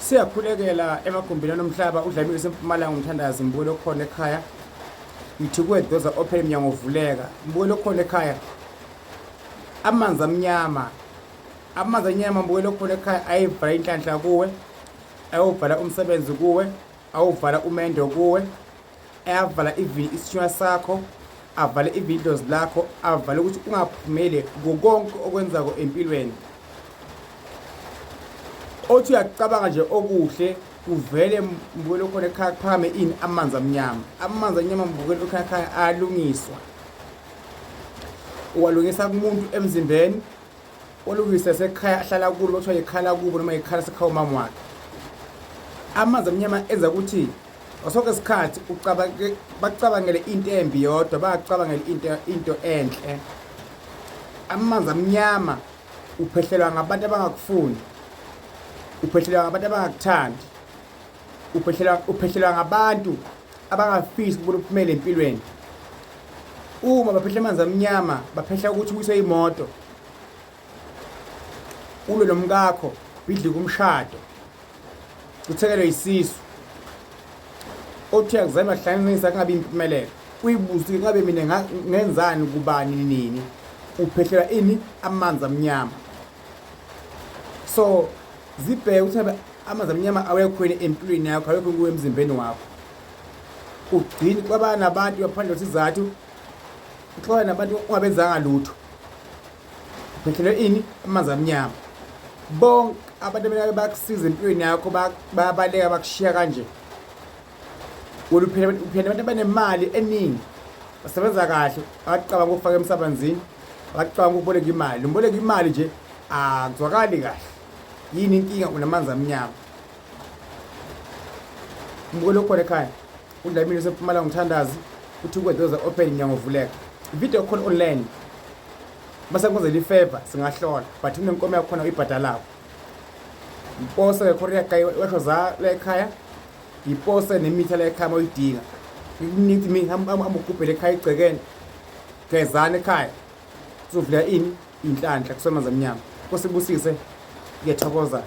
Siyakhulekela emagumbini anomhlaba uDlamini usempumalanga umthandazi mbukelo okhona ekhaya. Ngithi kuwe doza ophela iminyango uvuleka. Mbukelo okhona ekhaya. Amanzi amnyama. Amanzi amnyama mbukelo okhona ekhaya ayivala inhlanhla kuwe. Ayovala umsebenzi kuwe, awuvala umendo kuwe. Ayavala even isithunywa sakho, avale even idlozi lakho, avale ukuthi ungaphumeli kukonke okwenzako empilweni. Othi uyacabanga nje okuhle kuvele mbukelo khona ekhaya kuphakame ini amanzi amnyama. Amanzi amnyama mbukelo ekhaya ekhaya ayalungiswa. Uwalungisa kumuntu emzimbeni, olungise sekhaya ahlala kulo kuthiwa ikhala kubo noma ikhala sekhaya umama wakhe. Amanzi amnyama enza ukuthi ngasonke isikhathi ucabange bacabangele into embi yodwa, bangacabangeli into enhle. Amanzi amnyama uphehlelwa ngabantu abangakufuni, uphehlelwa ngabantu abangakuthandi, uphehlelwa ngabantu abangafisi ukubona uphumele empilweni. Uma baphehla amanzi amnyama baphehla ukuthi uyiswe imoto, ulwe nomkakho, bidlike umshado, uthekelwe isisu, othi uyakuzama kuhlanganisa kungabi impumelelo, uyibuze ngabe mina ngenzani kubani nini, uphehlelwa ini amanzi amnyama. So zibheke ukuthi ngabe amanzi amnyama awekho yini empilweni yakho, awekho kuwe emzimbeni wakho. Ugcine uxabana nabantu ngaphandle kwesizathu, uxabana nabantu ungabenzanga lutho. Uphehlelwe ini amanzi amnyama. Bonke abantu abanye bakusiza empilweni yakho bayabaleka bakushiya kanje. Wena uphila nabantu abanemali eningi, basebenza kahle, abacabanga ukufaka emsebenzini, abacabanga ukuboleka imali. Umboleka imali nje akuzwakali kahle. Yini inkinga? Unamanzi amnyama. Mbukelo okhona ekhaya uDlamini usempumalanga umthandazi uthi kwedoza open inyango vuleka. Video call online. Base kwenzela ifavor singahlola but unenkomo yakhona uyibhadalako. Ipose ngecourier guy washo za la ekhaya. Ipose nemitha la ekhaya mawuyidinga. Ikunika imi hamba ugubhele ekhaya igcekene. Gezana ekhaya. Kuzovula ini inhlanhla kusemanzi amnyama. Nkosi ibusise. Ngiyathokoza.